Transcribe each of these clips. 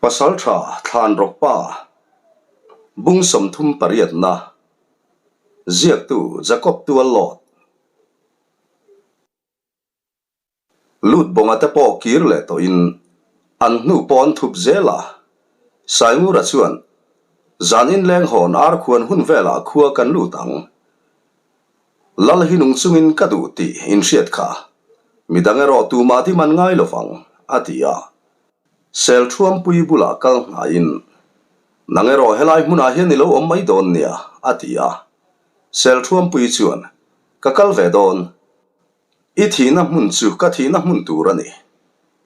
Pasaltha Thlanrawkpa Bung 38 na Ziaktu Jacob Tuallawt Lut bawnga te pawh kir leh tawhin an hnu pawh an thup zel a. Saingura chuan, Zan inleng hawn ar khuan hun velah khua kan lut ang. Lal hi nung chungin ka duh tih inhriat kha. Midang erawh tumah dim an ngai lovang, a ti a. Selṭhuampui bulah kal hnaiin, Nang erawh helai hmunah hian i lo awm mai dawn nia, a ti a. Selṭhuampui chuan, Ka kal ve dawn. I thihna hmun chu ka thihna hmun tur a ni,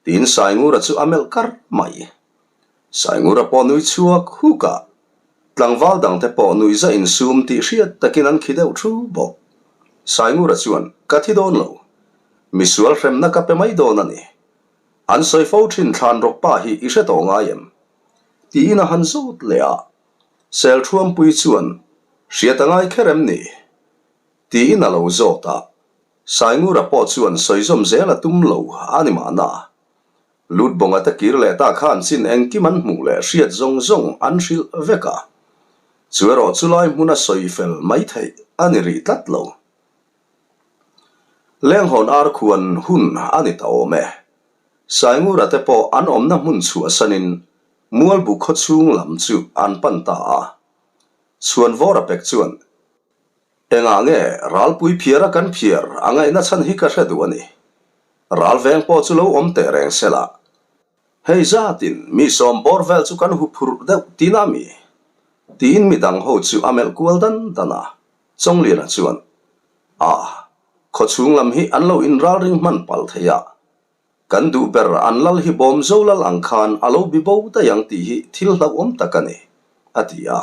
tiin Saingura chu a melh kar mai. Saingura pawh nui chhuak huk a, tlangval dangte pawh nui za insum tih hriat takin an khi deuh thu bawk. Saingura chuan, Ka thi dawn lo. Misual hremna ka pe mai dawn a ni. An sawi fo thin thlan rawk pa hi i hre tawh ngai em? Tiin a han zawt leh a. Selṭhuampui chuan, Hriat a ngai kher em ni? Tiin a lo zawt a. Saingura pawh chuan sawi zawm zel a tum lo a ni mahna. Lutbawnga te kir leh ta khan chin engkim an hmuh leh hriat zawng zawng an hrilh vek a. Chu erawh chu lai hmuna sawi fel mai theih a ni rih tlat lo. Lenghawn ar khuan hun a ni ta awm e. Saingura te pawh an awmna hmun chhuahsanin Mualbu khawchhung lam chu an pan ta a. Chhuanvawra pek chuan Engah nge ralpui phiara kan phiar a ngaihna chhan hi ka hre duh a ni. Ral veng pawh chu lo awm teh reng se la. Hei zatin mi sawm bawr vel chu kan hu phurh deuh tin a mi? Tiin mi dang ho chu a melh kual dan dan a. Chawngliana chuan, A, khawchhung lam hi an lo inralring hman palh thei a. Kan duh ber an lal hi bawm zo lal ang khan a lo bi bo daih ang tih hi thil hlauhawm tak a ni, a ti a.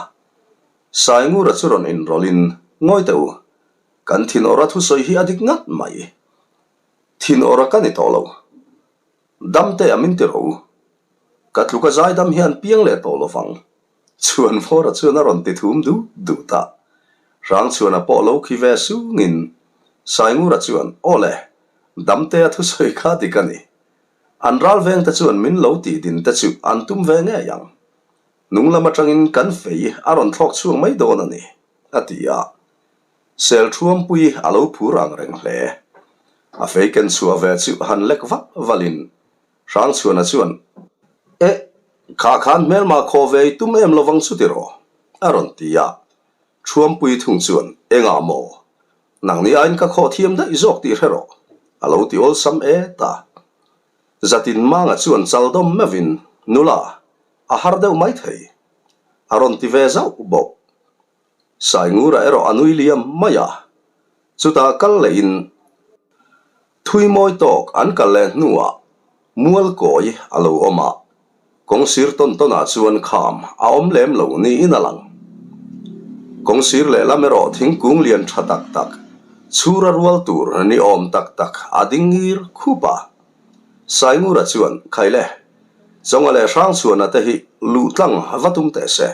Saingura chu rawn inrawlhin, Ngawi teh u, kan thin awrha thusawi hi a dik ngat mai. Thin awrha ka ni tawh lo. Dam teh a min ti rawh u. Ka tluka zaidam hian piang leh tawh lovang. Chhuanvawra chuan a rawn ti thum dut dut a. Hrangchhuana pawh lo khi ve sungin Saingura chuan, Aw le, Damtea thusawi kha dik a ni. An ral vengte chuan min lo tih din te chu an tum ve ngei ang. Nung lam atangin kan fei a rawn thlawk chhuak mai dawn a ni, a ti a. Selṭhuampui a lo phur ang reng hle. A fei ken chhuah ve chu han lek vak valin Hrangchhuana chuan, Eh, kha khan hmelma khaw ve i tum em lovang chu tiraw? a rawn ti a. Thuampui thung chuan, Engah maw? Nangni aiin ka khaw thiam daih zawk tih hre rawh, a lo ti awlsam et a. Zatin Manga chuan chal dawm meuhin, Nula, a har deuh maithei, a rawn ti ve zauh bawk. Saingura erawh a nui liam mai a, chutah kal lehin thui mawi tawk an kal leh hnuah mual kawi a lo awm a, kawng sir tawn tawnah chuan kham a awm lem lo niin a lang. Kawng sir lehlam erawh thingkung lian tha tak tak, chhura rual tur ni awm tak tak a ding ngir khup a. Saingura chuan, Khaile, Chawnga leh Hrangchhuana te hi luh tlang va tum teh se.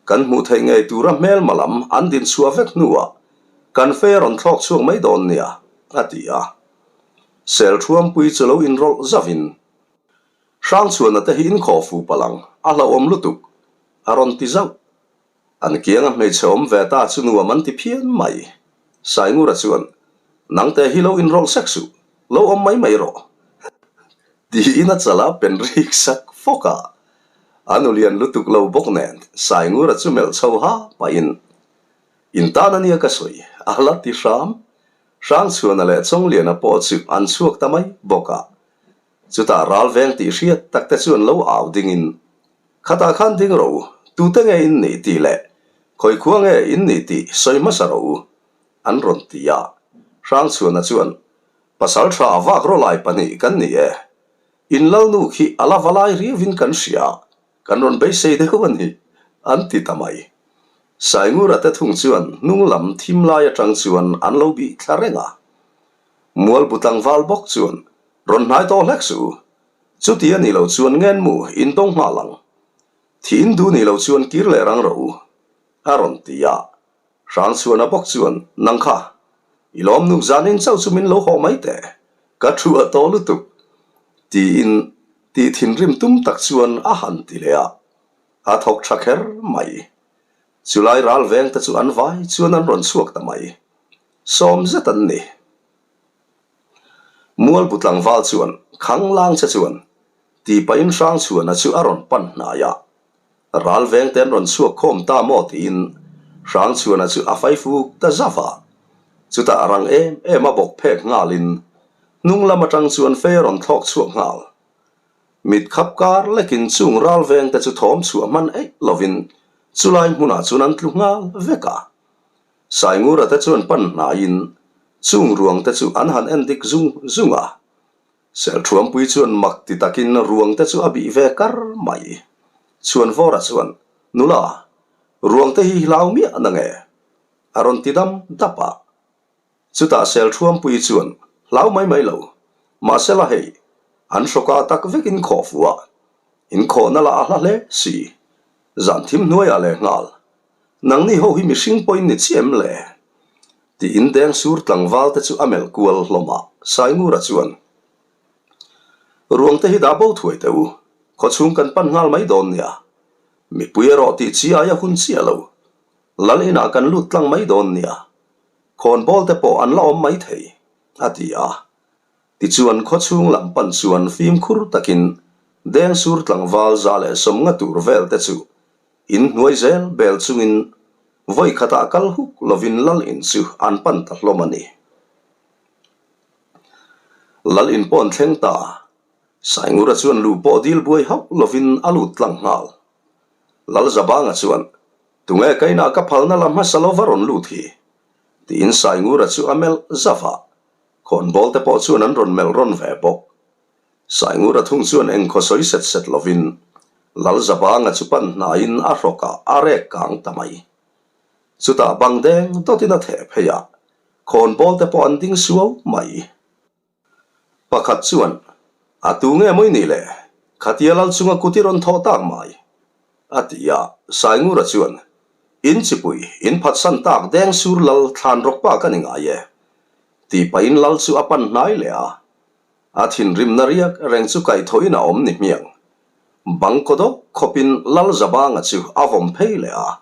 Kan hmuh theih ngei tura hmelma lam an din chhuah vek hnuah kan fei a rawn thlawk chhuak mai dawn nia, a ti a. Selṭhuampui chu lo inrawlh zauhin, Hrangchhuana te hi inkhawh fu palh ang, a hlauhawm lutuk, a rawn ti zauh. An kianga hmeichhe awm ve ta chu nuam an ti phian mai. Saingura chuan, Nangte hi lo inrawlh sek suh, lo awm mai mai rawh. Tiin a chal a pen rik sak fawk a. A nu lian lutuk lo bawk nen Saingura chu melh chho ha pahin, In tan a nia ka sawi, a la ti hram. Hrangchhuana leh Chawngliana pawh chu an chhuak ta mai bawk a. Chutah ral veng tih hriat tak te chuan lo au dingin, Khatah khan ding rawh u, tute nge in nih tih leh khawi khua nge in nih tih sawi hmasa rawh u, an rawn ti a. Hrangchhuana chuan, Pasal tha vak rawlai pahnih kan ni e. In lalnu khi a la va lai riauin kan hria, kan rawn beisei deuh a ni, an ti ta mai. Saingura te thung chuan hnung lam thim lai atang chuan an lo bih thla reng a. Mualbu tlangval bawk chuan, Rawn hnai tawh hlek suh u. Chuti a nih loh chuan ngenmu in dawng nghal ang. Thih in duh nih loh chuan kir leh rang rawh u, a rawn ti a. Hrangchhuana bawk chuan, Nang kha, i lawm nuk zanin chauh chu min lo hawh mai teh, ka thu a tawh lutuk, tiin Tih thinrim tum tak chuan a han ti leh a, a thawk tha kher mai. Chulai ral veng te chu an vai chuan an rawn chhuak ta mai. Sawm zet an ni. Mualbu tlangval chuan Khanglang che chuan tih pahin Hrangchhuana chu a rawn pan hnai a. Ral veng te an rawn chhuak khawm ta maw tiin Hrangchhuana chu a faifuk ta zauh a. Chutah a rang em em a bawk phek nghalin hnung lam atang chuan fei a rawn thlawk chhuak nghal. Mit khap kar lekin chung ral veng te chu thawm chhuah hman eih lovin chulai hmunah chuan an tlu nghal vek a. Saingura te chuan pan hnaiin chung ruang te chu an han en dik zung zung a. Selṭhuampui chuan mak ti takin ruang te chu a bih ve kar mai. Chhuanvawra chuan, Nula, ruang te hi hlau miah na nge? A rawn ti dam dap a. Chutah Selṭhuampui chuan, Hlau mai mai lo. Mahsela hei, an hrawka tak vekin khawh fu a. Inkhawhna lah a hla hle si. Zan thim hnuaiah leh nghal. Nangni ho hi mihring pawhin ni chiah em le? Tiin deng sur tlangval te chu a melh kual hlawm a, Saingura chuan, Ruang te hi dah bo thuai teh u, khawchhung kan pan nghal mai dawn nia. Mipui erawh tih chi aia hun chiah lo. Lal inah kan lut tlang mai dawn nia. Khawnbawl te pawh an la awm mai thei, a ti a. Tichuan khawchhung lam pan chuan fimkhur takin deng sur tlangval 150 tur vel te chu In hnuai zel bel chungin vawi khatah kal huk lovin lal in chu an pan ta hlawm a ni. Lal in pawh an thleng ta. Saingura chuan lu pawh dil buai hauh lovin a lut tlang nghal. Lal Zabanga chuan, Tunge kainah ka phalna la hmasa lova rawn lut hi? tiin Saingura chu a melh zauh a, khawnbawl te pawh chuan an rawn melh rawn ve bawk. Saingura thung chuan engkhaw sawi set set lovin Lalzabanga chu pan hnaiin a hrawkah a rek kang ta mai. Chutah bang deng dawtin a theh phei a, khawnbawl te pawh an ding suau mai. Pakhat chuan, A tu nge mawi ni le? Khatia lal chunga kut i rawn thawh tak mai? a ti a, Saingura chuan, In chipui, in phatsan tak deng sur lal thlan rawk pa ka ni ngai e, tih pahin lal chu a pan hnai leh a. A thinrimna riak reng chu kaihthawhin a awm ni hmiang. Bang kaw dawk khawpin Lalzabanga chu a vawm phei leh a.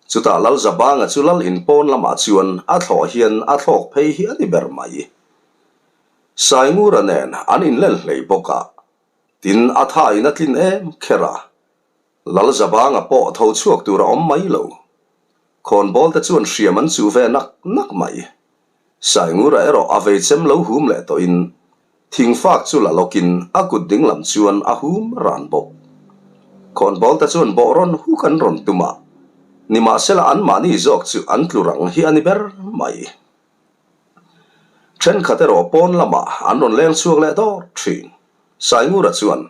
Chutah Lalzabanga chu lal in pawn lamah chuan a thlawh hian a thlawk phei hi a ni ber mai. Saingura nen an inlen hlei bawk a, tin a thain a tlin em kher a. Lalzabanga pawh tho chhuak tur a awm mai lo. Khawnbawl te chuan hriam an chuh ve nak nak mai. Saingura erawh a vei chem lo hum leh tawhin thingfak chu la lawkin a kut ding lam chuan a hum ran bawk. Khawnbawl te chuan bawh rawn huk an rawn tum a, nimahsela anmahni zawk chu an tlu rang hi a ni ber mai. Thenkhat erawh pawn lamah an rawn leng chhuak leh dawr thin. Saingura chuan,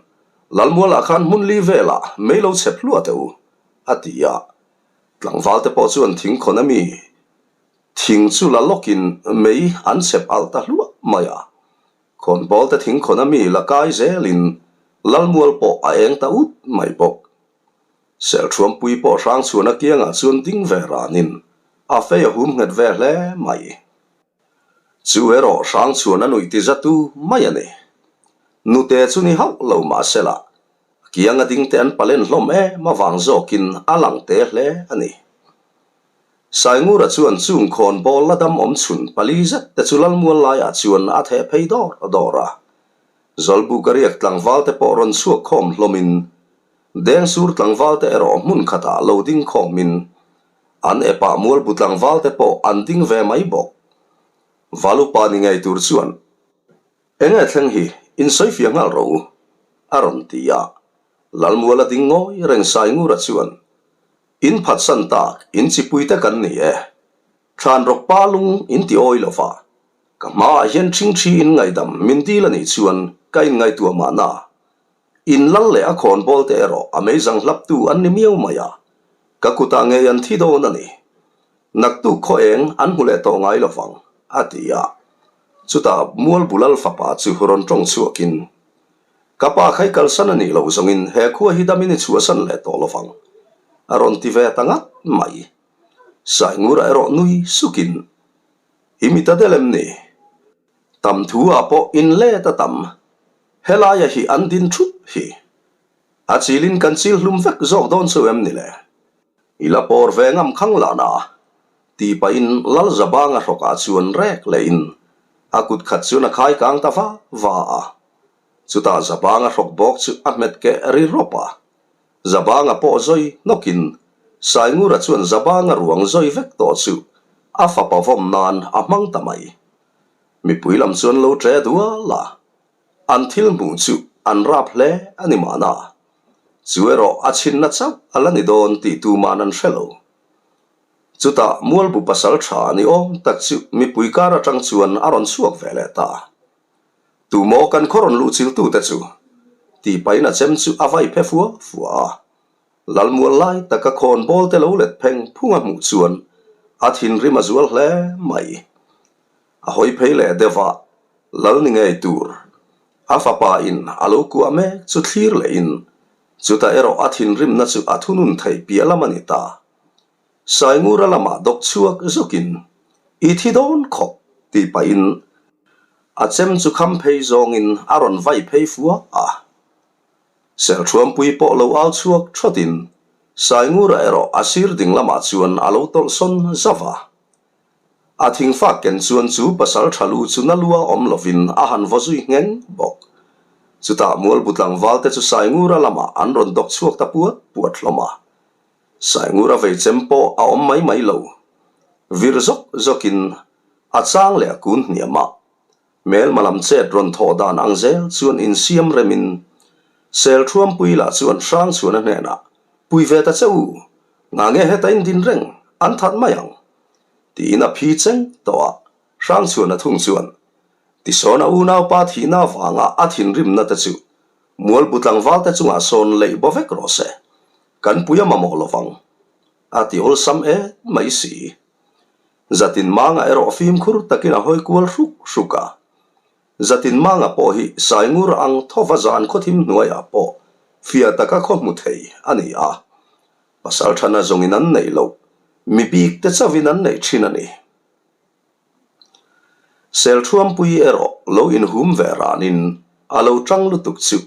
Lalmualah khan hmun li velah mei lo chhep hluah teh u, a ti a. Tlangval te pawh chuan thingkhawn a mi Thing chu la lawkin mei an chhep alh ta hluah mai a. Khawnbawl te thingkhawn a mi la kai zelin Lalmual pawh a eng ta ut mai bawk. Selṭhuampui pawh Hrangchhuana kiangah chuan ding ve ranin a fei a hum nghet ve hle mai. Chu erawh Hrangchhuana nuih ti zatu mai a ni. Nute chu ni hauh lo mahsela a kianga dingte an palen hlawm em avang zawkin a lang te hle a ni. Saingura chuan chung khawnbawl la dam awm chhun pali zet te chu Lalmual laiah chuan a theh phei dawr dawr a. Zawlbuk a riak tlangval te pawh rawn chhuak khawm hlawmin Dengsur tlangval te erawh hmun khatah lo ding khawmin an epah Mualbu tlangval te pawh an ding ve mai bawk. Valupa ni ngei tur chuan Enge thleng hi insawifiah nghal rawh u, a rawn ti a. Lalmual a ding ngawi reng Saingura chuan In phatsan tak, in chipui te kan ni e. Thlan rawk pa lung in ti awi lo va. Ka hmaah hian ṭhingṭhi in ngaihdam min dil a nih chuan ka inngaihtuah mahna. In lal leh a khawnbawl te erawh a meizang hlaptu an ni miau mai a, ka kutah ngei an thi dawn a ni. Naktuk khaw eng an hmu leh tawh ngai lo vang, a ti a. Chutah Mualbulal fapa chu rawn ṭawng chhuakin, Ka pa khai kalsan a nih loh zawngin he khua hi damin i chhuahsan leh tawh lovang, a rawn ti ve ta ngat mai. Saingura erawh nui sukin, I mit a del em ni? Tam thu ah pawh in let a tam. Helaia hi an din thup hi. A chilin kan chil hlum vek zawk dawn chu em ni le? I la pawr ve ngam khang lah na, tih pahin Lal Zabanga hrawkah chuan rek lehin a kut khat chuan a khai kang ta va va a. Chutah Zabanga hrawk bawk chu a hmet keh ri rawp a. Zabanga pawh zawi hnawkin Saingura chuan Zabanga ruang zawi vek tawh chu a fapa vawm nan a hmang ta mai. Mipui lam chuan lo ṭe dual a. An thil hmuh chu an rap hle a ni mahna. Chu erawh a chhinna chauh a la ni dawn tih tuman an hre lo. Chutah Mualbu pasal tha ni awm tak chu mipui kar atang chuan a rawn chhuak ve leh ta. Tumaw kan khaw rawn luhchiltute chu? tih pahin a chem chu a vai phe fua fua a. Lalmual lai taka khawn bawl te lo let pheng phung a hmuh chuan a thinrim a zual hle mai. A hawi phei leh deuh a, Lal ni ngei tur. A fapa in a lo kuah mek chu thlir leh in, chutah erawh a thinrimna chu a thunun theih piah lam a ni ta. Saingura lamah dawk chhuak zawk in, I thi dawn khawp tih pah in a chem chu kham phei zawng in a rawn vai phei fua a. Serṭhuampui pawh lo au chhuak thawt in Saingura erawh a sir ding lamah chuan a lo tawlh sawn zauh a. A thingfak ken chuan chu pasal tha lu chu na lua awm lovin a han vaw zui ngheng bawk. Chutah Mualbu tlangvalte chu Saingura lamah an rawn dawk chhuak ta puat puat hlawm a. Saingura vei chem pawh a awm mai mai lo. Vir zawk zawkin a chang leh a kun hniam a. Hmelma lam chet rawn thawh dan ang zel chuan insiam remin Selṭhuampui lah chuan Hrangchhuana hnenah, Pui ve ta che u, nga nge heta in din reng, an that mai ang, tiin a phi cheng tawh a. Hrangchhuana thung chuan tisawn a unaupa thihna avanga a thinrimna te chu Mualbu tlangval te chungah sawn leih baw vek rawh se, kan pui a mamawh lovang, a ti awlsam em mai si. Zatin Manga erawh fimkhur takin a hawi kual hruk hruk a. Zatin Manga pawh hi Saingur ang thawva zan khawthim hnuaiah pawh fiah taka khaw hmu thei a ni a. Pasal thana zawngin an neih loh, mi bik te chauhin an neih thin a ni. Selṭhuampui erawh lo inhum ve ranin a lo ṭang lutuk chu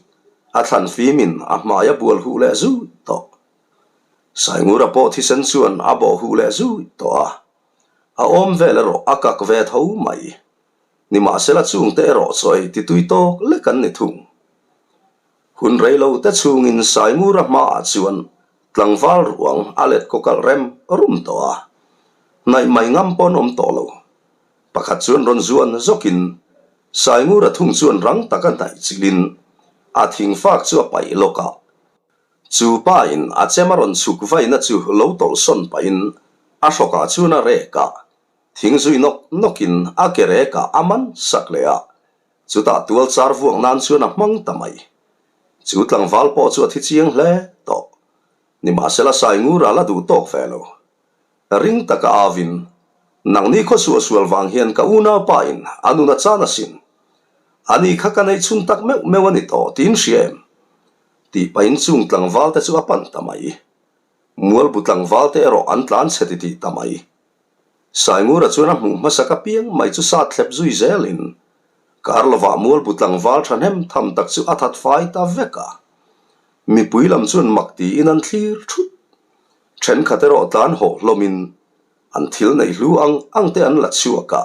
a thlan fimin a hmai a bual huh leh zui tawh. Saingura pawh thisen chuan a bawh huh leh zui tawh a, a awm vel erawh a kak ve tho mai. Nimahsela chungte erawh chaw ei ti tui tawk lek an ni thung. Hun rei lo te chhungin Saingura hmaah chuan tlangval ruang a let kaw kalh rem rum tawh a, hnaih mai ngam pawn awm tawh lo. Pakhat chuan rawn zuan zawkin Saingura thung chuan rang taka hnaih chilhin a thingfak chu a paih lawk a, Chu pa in a chem a rawn chhuk vaina chu lo tawlh sawn pahin a hrawkah chuan a rek a, thing zui nawk nawkin a ke rekah a man sak leh a, chutah tual char vuak nan chuan a hmang ta mai. Chu tlangval pawh chu a thi chiang hle tawh. Nimahsela Saingura la duh tawk ve lo. Ring taka avin, Nangni khaw suahsual vang hian ka unaupa in a nun a chan asin. Ani kha ka neih chhun tak meuh meuh a ni tawh tiin hria em? Tih pahin chung tlangval te chu a pan ta mai. Mualbu tlangval te erawh an tlan chhe titih ta mai. Saingura chuan a hmuh hmasak apiang mai chu sat thlep zui zelin Karlovah Mualbu tlangval thahnem tham tak chu a that fai ta vek a. Mipui lam chuan mak tiin an thlir thut. Thenkhat erawh tlan hawh hlawmin an thil neih hlu ang ang te an la chhuak a,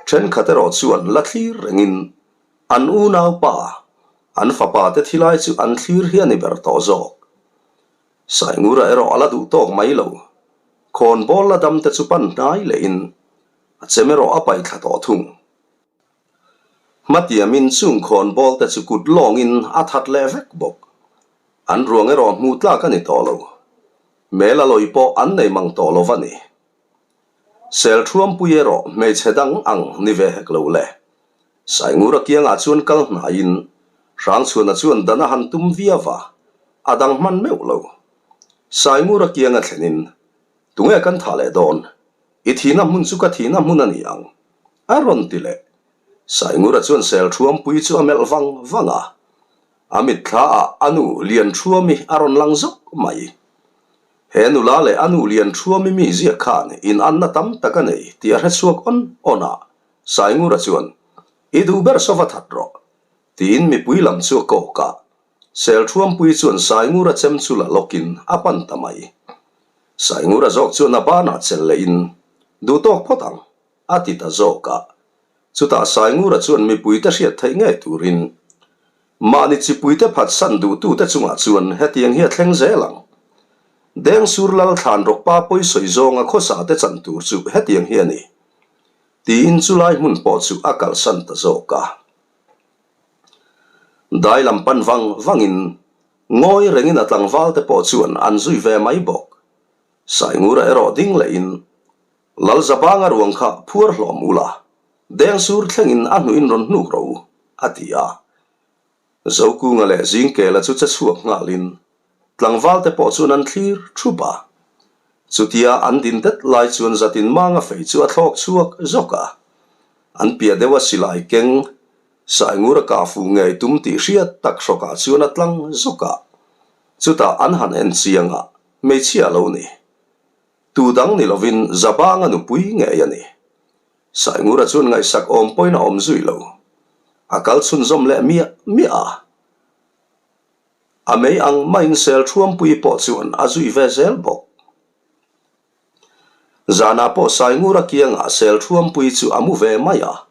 thenkhat erawh chuan la thlir rengin an unaupa, an fapa te thilai chu an thlir hi a ni ber tawh zawk. Saingura erawh a la duh tawk mai lo, khawnbawl la dam te chu pan hnai lehin a chem erawh a paih thla tawh thung. Hmatiamin chung khawnbawl te chu kut lawngin a that leh vek bawk. An ruang erawh hmuh tlak a ni tawh lo. Hmel a lawi pawh an nei mang tawh lo va ni. Selṭhuampui erawh hmeichhe dang ang ni ve hek lo le. Saingura kiangah chuan kal hnaiin Hrangchhuana chuan dan a han tum viau va, a dang hman meuh lo. Saingura kianga thlenin, Tunge kan thah leh dawn? I thihna hmun chu ka thihna hmun a ni ang, a rawn ti leh. Saingura chuan Selṭhuampui chu a melh vang vang a. A mitthlaah a nu Lianṭhuami a rawn lang zawk mai. He nula leh a nu Lianṭhuami mi ziak khan inanna tam tak a nei tih a hre chhuak awn awn a, Saingura chuan, I duh ber saw va that rawh. Tiin mipui lam chu a kawk a. Selṭhuampui chuan Saingura chem chu la lawkin a pan ta mai. Saingura zawk chuan a banah chelh lehin, Duhtawk phawt ang, a ti ta zawk a. Chutah Saingura chuan mipuite hriat theih ngei turin, Mahni chipuite phatsan duhtute chungah chuan hetiang hi a thleng zel ang. Dengsur lal thlan rawkpa pawisawi zawnga khawsate chan tur chu hetiang hi a ni. Tiin chulai hmun pawh chu a kalsan ta zawk a. Dai lam pan vang vangin ngawi rengin a tlangval te pawh chuan an zui ve mai bawk. Saingura erawh ding lehin Lalzabanga ruang kha phuar hlawm ula, Dengsur thlengin a hnuin rawn hnuk rawh u, a ti a. Zokunga leh Zingkela chu che chhuak nghalin tlangvalte pawh chuan an thlir thup a. Chutia an din det lai chuan zatin manga fei chu a thlawk chhuak zawk a. An piah deuha silai keng Saingura kah fuh ngei tum tih hriat tak hrawkah chuan a tlang zawk a. Chutah an han en chiang a, hmeichhia a lo ni. Tu dang ni lovin Zabanga nupui ngei a ni. Saingura chuan ngaihsak awm pawhin a awm zui lo. A kal chhunzawm leh miah miah a. A mei ang maiin Selṭhuampui pawh chuan a zui ve zel bawk. Zanah pawh Saingura kiangah Selṭhuampui chu a mu ve mai a.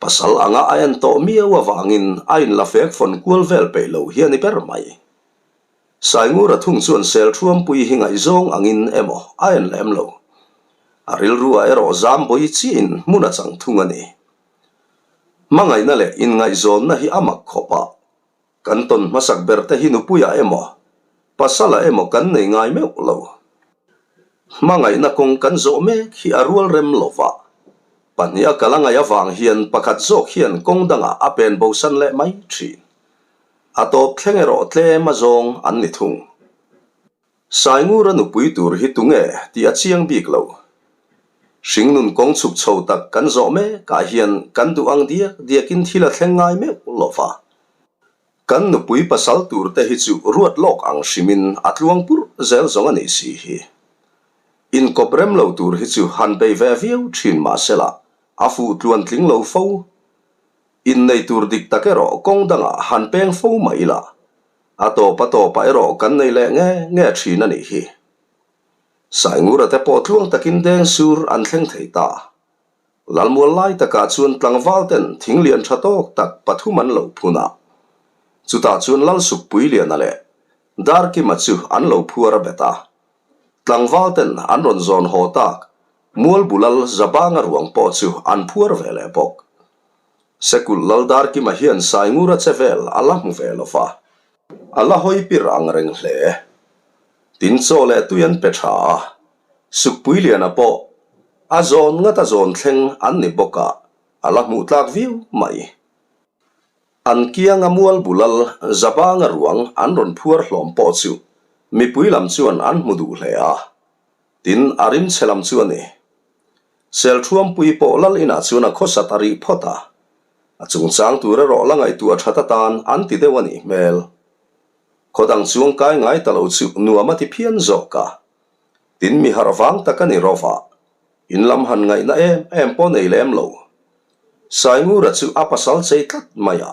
Pasal anga a en tawh miau avangin a inla fek fawn kual vel peih lo hi a ni ber mai. Saingura thung chuan Selṭhuampui hi ngaihzawng angin emaw a en lem lo. A rilruah erawh zam bawi chiahin hmun a chang thung a ni. Hmangaihna leh inngaihzawnna hi a mak khawp a, kan tawn hmasak ber te hi nupuiah emaw, pasalah emaw kan nei ngai meuh lo. Hmangaihna kawng kan zawh mek hi a rual rem lo va, pahniha kal a ngaih avang hian pakhat zawk hian kawng dangah a pen bosan leh mai thin. A tawp thleng erawh tlem a zawng an ni thung. Saingura nupui tur hi tunge tih a chiang bik lo. Hringnun kawng chhuk chho tak kan zawh mekah hian kan duh ang diak diakin thil a thleng ngai meuh lo va. Kan nupui pasal tur te hi chu ruat lawk ang hrimin a tluang purh zel zawng a nih si hi. Inkawp rem lo tur hi chu han bei ve viau thin mahsela a fuh tluan tling lo fo. Innei tur dik tak erawh kawng dangah han peng fo mah ila, a tawp a tawpah erawh kan nei leh nge nge thin a nih hi. Saingura te pawh tluang takin deng sur an thleng thei ta. Lalmual lai takah chuan tlangval ten thing lian tha tawk tak pathum an lo phun a. Chutah chuan Lalsukpuiliana leh Darkima chu an lo phuar a bet a. Tlangval ten an rawn zawn haw tak Mualbulal Zabanga ruang pawh chu an phuar ve leh bawk. Sekulh Laldarkima hian Saingura che vel a la hmu ve lo va, a la hawi pir ang reng hle. Tin chaw leh tui an pe tha a, Sukpuiliana pawh a zawn ngat a zawn thleng an ni bawk a, a la hmuh tlak viau mai. An kianga Mualbulal Zabanga ruang an rawn phuar hlawm pawh chu mipui lam chuan an hmu duh hle a. Tin, a rim chhe lam chu a ni. Selṭhuampui pawh lal inah chuan a khawsat a rih phawt a, a chungchang tur erawh la ngaihtuah that atan an ti deuh a nih hmel. Khaw dang chuang kai ngai ta lo chu nuam a ti phian zawk a. Tin, mi harh vang tak a ni rawh a, in lam han ngaihna em em pawh nei lem lo. Saingura chu a pasal chei tlat mai a,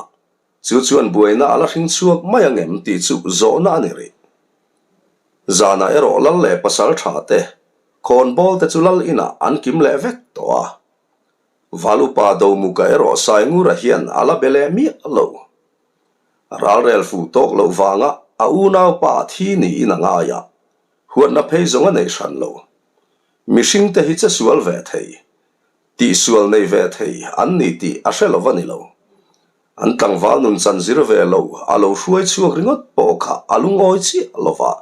Chu chuan buaina a la hring chhuak mai ang em tih chu zawhna a ni rih. Zanah erawh lal leh pasal tha te, khawnbawl te chu lal inah an kim leh vek tawh a. Val upa Domuka erawh Saingura hian a la be leh miah lo. Ralrel fuh tawk loh vanga a unaupa thi niin a ngai a, huatna phei zawng a nei hran lo. Mihring te hi che sual ve thei, Tihsual nei ve thei an ni tih a hre lo va ni lo. An tlangval nun chan zir ve lo a lo hruai chhuak ringawt pawh kha a lungawi chiah lo va.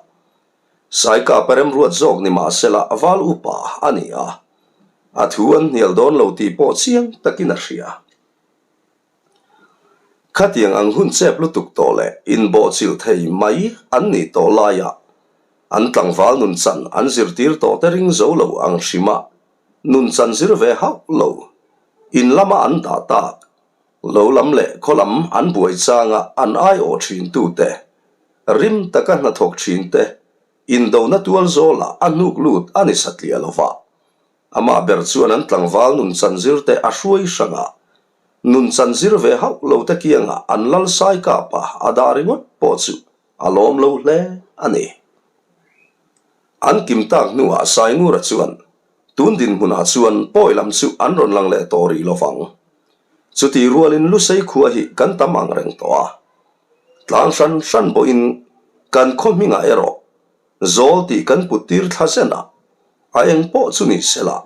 Saikapa remruat zawk ni mahsela val upa a ni a, a thu an hnial dawn lo tih pawh chiang takin a hria. Khatiang ang hun chep lutuk tawh leh inbawhchilh thei mai an nih tawh laiah an tlangval nun chan an zirtir tawh te ring zo lo ang hrima nun chan zir ve hauh lo. In lama an dah tak, lo lam leh khaw lam an buai changa an aiawh thin tute, rim taka hnathawk thin te indona tual zawlah a hnuk lut a ni satliah lo va. Amah ber chuan an tlangval nun chan zir te a hruai hrang a. Nunchan zir ve hauh lo te kiangah an lal sai kap a, a dah ringawt pawh chu a lawm lo hle a ni. An kim tak hnuah Saingura chuan tun dinhmunah chuan pawi lam chu an rawn lang leh tawh rih lovang. Chutih rualin Lusei khua hi kan tam ang reng tawh a. Tlang hran hran pawhin kan khaw hmingah erawh Zawl tih kan put tir thla zen a, a eng pawh chu ni se la,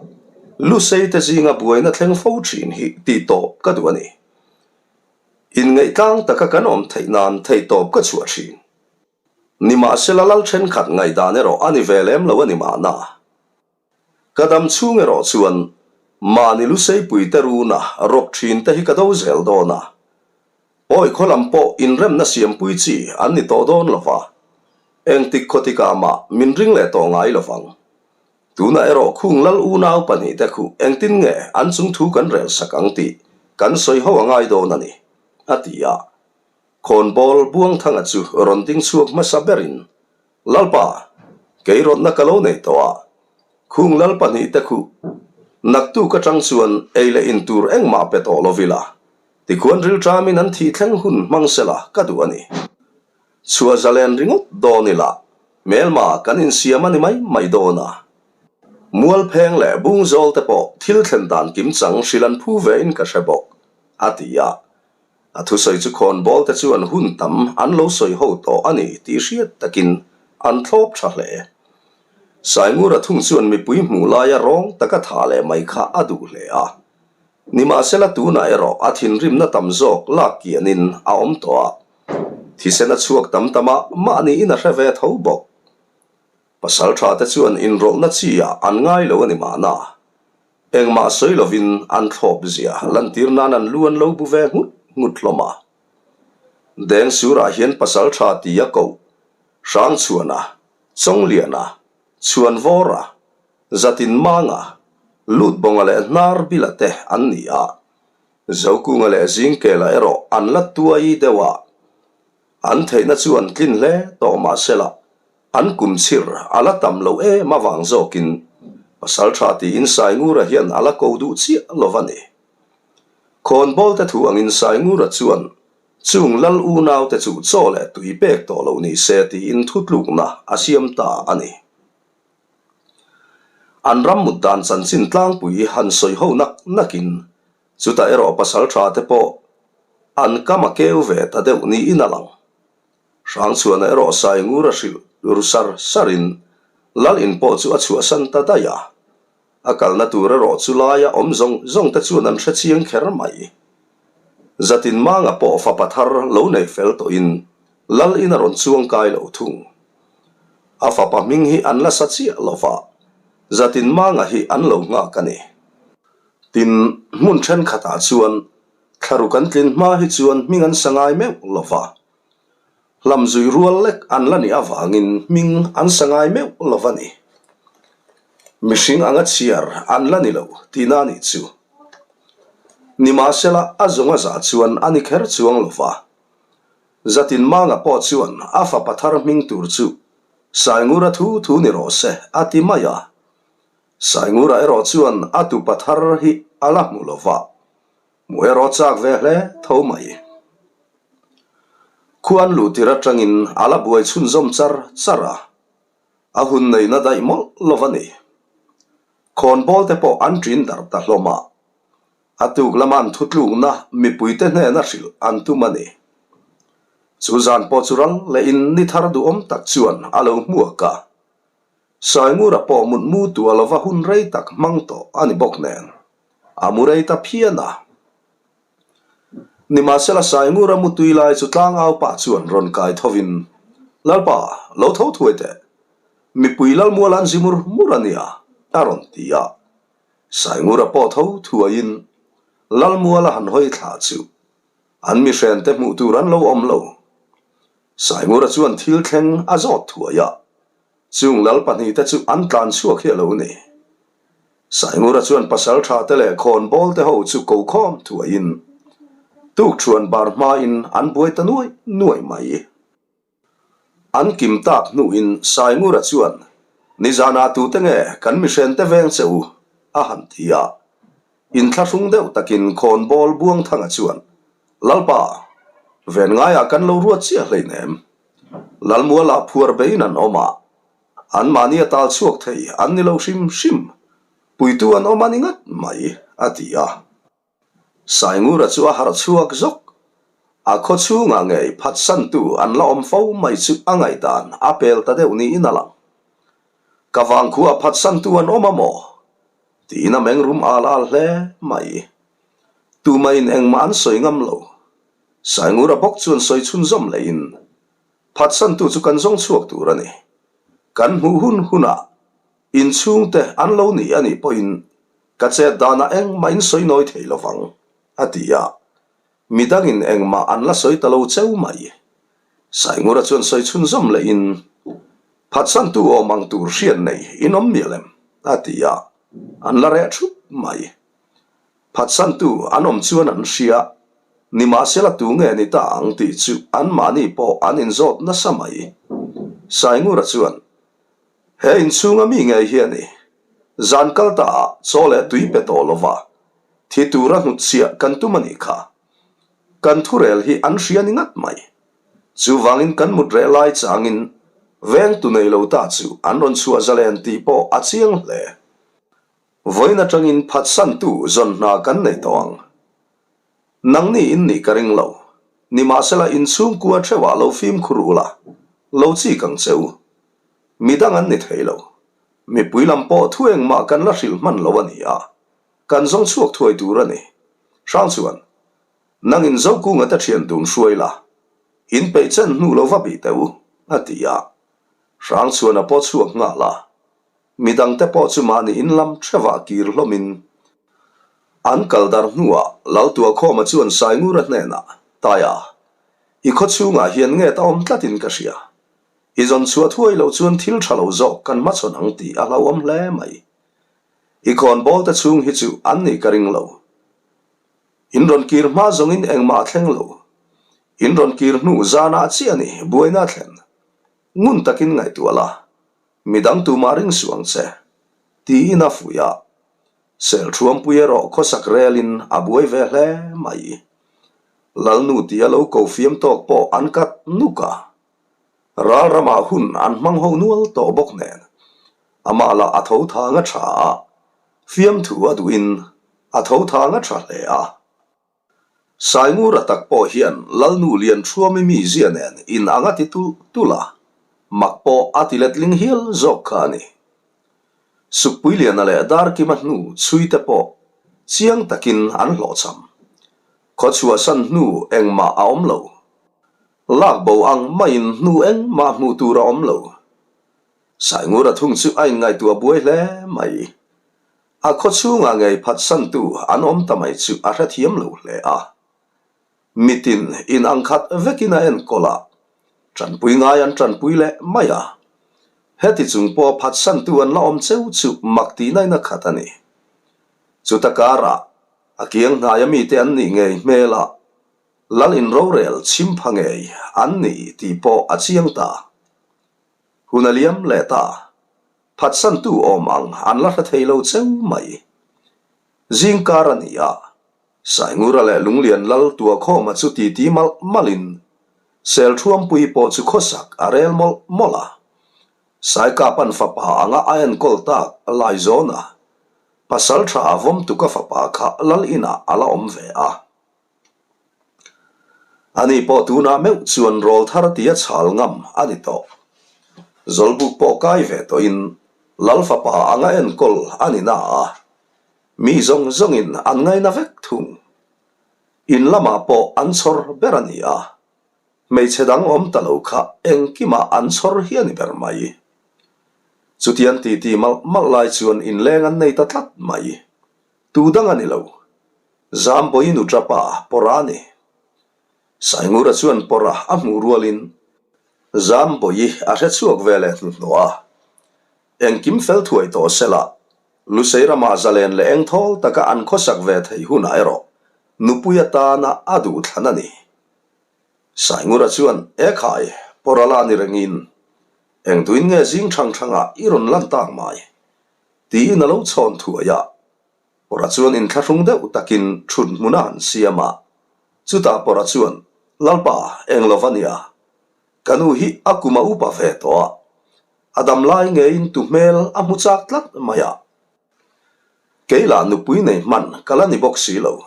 Lusei te zinga buaina thleng fo thin hi tih tawp ka duh a ni. Inngaih tlang taka kan awm theih nan theihtawp ka chhuah thin. Nimahsela lal thenkhat ngaihdan erawh a ni ve lem lo a ni mahna. Ka dam chhung erawh chuan mahni Luseipui te runa rawk thin te hi ka do zel dawn a. Pawi khaw lam pawh inremna siampui chi an ni tawh dawn lo va, engtik khaw tikah mah min ring leh tawh ngai lo vang. Tunah erawh khung lal unau pahnihte khu engtin nge an chung thu kan rel sak ang tih kan sawi ho a ngai dawn a ni, a ti a. Khawnbawl Buangthanga chu rawn ding chhuak hmasa berin Lalpa, kei rawtna ka lo nei tawh a, khung lal pahnihte khu naktuk atang chuan ei leh in tur engmah pe tawh lo ila, tikhuan rilṭamin an thih thleng hun hmang sela ka duh a ni. Chhuah zalen ringawt dawn ila, hmelma kan insiam a ni mai mai dawn a. Mualpheng leh Bungzawl te pawh thil thlen dan kimchang hrilh an phu ve in ka hre bawk, a ti a. A thusawi chu khawnbawl te chuan hun tam an lo sawi ho tawh a ni tih hriat takin an thlawp tha hle. Saingura thung chuan mipui hmuh laia rawng taka tha leh mai kha a duh hle a. Nimahsela tunah erawh a thinrimna tam zawk lak kianin a awm tawh a. Thisen a chhuak tam tam a, mahniin a hre ve tho bawk. Pasaltha te chuan inrawlhna chi ah an ngai lo a ni mahna. Engmah sawi lovin an thlawp zia lantir nan an lu an lo bu ve nghut nghut hlawm a. Dengsurah hian pasal tha ti a koh, Hrangchhuana, Chawngliana, Chhuanvawra, Zatinmanga, Lutbawnga leh Hnarbila te an ni a. Zokunga leh Zingkela erawh an la tuai deuh a. An theihna chu an tlin hle tawh mahsela An kum chhir a la tam loh em avang zawkin pasal tha tiin Saingura hian a la ko duh chiah lo va ni. Khawnbawl te thu angin Saingura chuan chung lal unau te chu chaw leh tui pek tawh lo ni se tiin thutlukna a siam ta a ni. An ram mut dan chanchin tlangpui han sawi ho nak nakin chutah erawh pasal tha te pawh an kam a keu ve ta deuh niin a lang. Hrangchhuana erawh Saingur a hrilh ru sar sarin Lal in pawh chu a chhuahsan ta daih a. A kalna tur erawh chu laia awm zawng zawng te chuan an hre chiang kher mai. Zatin Manga pawh fapa thar lo nei fel tawhin Lal in a rawn chuang kai lo thung. A fapa hming hi an la sa chiah lo va, Zatin Manga hi an lo nghak a ni. Tin, hmun thenkhatah chuan Thlaruk an tlin hma hi chuan hming an sa ngai meuh lo va. Hlam zui rual lek an la nih avangin hming an sa ngai meuh lo va ni. Mihring anga chhiar an la ni lo tihna a nih chu. Nimahsela a zawng a zah chuan a ni kher chuang lo va. Zatin Manga pawh chuan a fapa thar hming tur chu Saingura thu thu ni rawh se a ti mai a. Saingura erawh chuan a tupa thar hi a la hmu lo va. Hmuh erawh chak ve hle tho mai. Khuan luh tir atangin a la buai chhunzawm char char a, a hun neihna daih mawlh lo va ni. Khawnbawl te pawh an ṭin darh ta hlawm a, a tuk lama an thutlukna mipuite hnena hrilh an tum a ni. Chu zan pawh chu ral lehin ni thar duhawm tak chuan a lo hmuak a, Saingura pawh mutmu tua lova hun rei tak hmang tawh a ni bawk nen. A mu rei ta phian a. Nimahsela Saingura mutui lai chu tlangau pah chuan rawn kai thovin, Lalpa, lo tho thuai teh. Mipui Lalmual an zi mur mur a nia, a rawn ti a. Saingura pawh tho thuaiin Lalmuala han hawi thla chu an mihrente hmuh tur an lo awm lo. Saingura chuan thil thleng a zawt thuai a. Chung lal pahnihte chu an tlan chhuak hi a lo ni. Saingura chuan pasal tha te leh khawnbawl te ho chu ko khawm thuaiin tukṭhuan bar hmain an buai ta nuai nuai mai. An kim tak hnuin Saingura chuan, Nizanah tute nge kan mihrente veng che u? a han ti a. Inthlahrung deuh takin khawnbawl Buangthanga chuan, Lalpa, ven ngaiah kan lo ruat chiah hleinem. Lalmualah phuar beiin an awm a, anmahni a tal chhuak thei an ni lo hrim hrim, puitu an awm a ni ngat mai, a ti a. Saingura chu a harh chhuak zawk. A khaw chhungah ngei phatsantu an la awm fo mai chu a ngaihdan a pel ta deuh niin a lang. Ka vangkhuah phatsantu an awm a maw? Tiin a meng rum al al hle mai. Tumahin engmah an sawi ngam lo. Saingura bawk chuan sawi chhunzawm lehin, Phatsantu chu kan zawng chhuak tur a ni. Kan hmuh hun hunah Inchhungte an lo ni a nih pawhin ka chet danah engmah in sawi nawi thei lo vang, a ti a. Midangin engmah an la sawi ta lo cheu mai. Saingura chuan sawi chhunzawm lehin, Phatsantu awm ang tur hriat nei in awm mial em? a ti a, an la reh thup mai. Phatsantu an awm chuan an hria, nimahsela tu nge ni ta ang tih chu anmahni pawh an inzawt nasa mai. Saingura chuan, He inchhunga mi ngei hi a ni. Zan kal ta ah chaw leh tui pe tawh lova thi tura hnutchhiah kan tum a nih kha. Kan thurel hi an hria ni ngat mai. Chuvangin kan mut reh lai changin vengtu nei lo ta chu an rawn chhuah zalen tih pawh a chiang hle. Vawiin atangin phatsantu zawn hna kan nei tawh ang. Nangni in nih ka ring lo. Nimahsela inchhungkua theuhah lo fimkhur ula, lo chik ang che u. Midang an ni thei lo. Mipui lam pawh thu engmah kan la hrilh hman lo a ni a, kan zawng chhuak thuai tur a ni. Hrang chuan, Nangin Zokunga te thian dun hruai la, in peih chen hnu lo va bih teh u, a ti a. Hrang chuan a paw chhuak nghal a. Midangte pawh chu mahni in lam theuhah kir hlawmin an kal dar hnuah Laltuakhawma chuan Saingura hnenah, Taia, i khaw chhungah hian nge ta awm tlatin ka hria. I zawn chhuah thuai loh chuan thil tha lo zawk kan hmachhawn ang tih a hlauhawm hle mai. I khawnbawl te chhung hi chu an nih ka ring lo. In rawn kir hma zawngin engmah a thleng lo. In rawn kir hnu zanah chiah a ni buaina a thlen. Ngun takin ngaihtuah la. Midang tumah ring suh ang che, tiin a fuih a. Selṭhuampui erawh khawsak relin a buai ve hle mai. Lalnu tia lo ko fiam tawk pawh an kat nuk a. Ral ramah hun an hmang ho nual tawh bawk nen, amah lah a tho thang a tha a, fiamthu a duhin a tho thang a tha hle a. Saingura tak pawh hian Lalnu Lianṭhuami mizia nen in ang a ti tulh tulh a, mak pawh a ti letling hial zawk kha a ni. Sukpuiliana leh Darkima hnu chhui te pawh chiang takin an hlawhchham. Khawchhuahsan hnu engmah a awm lo. Lak bo ang maiin hnu engmah hmuh tur a awm lo. Saingura thung chu a inngaihtuah buai hle mai. A khaw chhungah ngei phatsantu an awm ta mai chu a hrethiam lo hle a. Mitin in ang khat vekin a enkawl a, tanpui ngai an tanpui leh mai a. Heti chung pawh phatsantu an la awm cheu chu mak tihna in a khat a ni. Chuta karah a kiang hnaia mite an nih ngei hmelah Lal in rorel chhimpha ngei an ni tih pawh a chiang ta. Hun a liam leh ta. Phatsantu awm ang an la hre thei lo cheu mai. Zingkar a ni a, Saingura leh Lunglian lal Tuakhawma chu titi malh malhin Selṭhuampui pawh chu khawsak a rel mawlh mawlh a. Saikapan fapa anga a enkawl tak Laizawna, pasalṭha a vawmtuka fapa kha lal inah a la awm ve a. Ani pawh tunah meuh chuan rawl thar tia chhal ngam a ni tawh. Zawlbuk pawh kai ve tawhin Lal fapa anga enkawl a ni na a, mi zawng zawngin an ngaina vek thung. In lamah pawh an chhawr ber a ni a, hmeichhe dang awm ta lo kha engkimah an chhawr hi a ni ber mai. Chutiang titi malh malh lai chuan inleng an nei ta tlat mai. Tu dang a ni lo. Zambawi nu tapa Pawra a ni. Saingura chuan Pawra a hmuh rualin Zambawi a hre chhuak ve leh hnuhnawh a. Engkim fel thuai tawh sela, Lusei ramah zalen leh engthawl taka an khawsak ve thei hunah erawh nupui atana a duh thlan a ni. Saingura chuan, Ekhai, Pawra la ni rengin, engtuin nge zing thang thangah i rawn lan tak mai? tiin a lo chhawn thuai a. Pawrha chuan inthlahrung deuh takin thut hmun a han siam a. Chutah Pawrha chuan, Lalpa, eng lo va nia. Ka nu hi a kum a upa ve tawh a. A dam lai ngeiin tu hmel a hmu chak tlat mai a. Kei lah nupui nei hman ka la ni bawk si lo.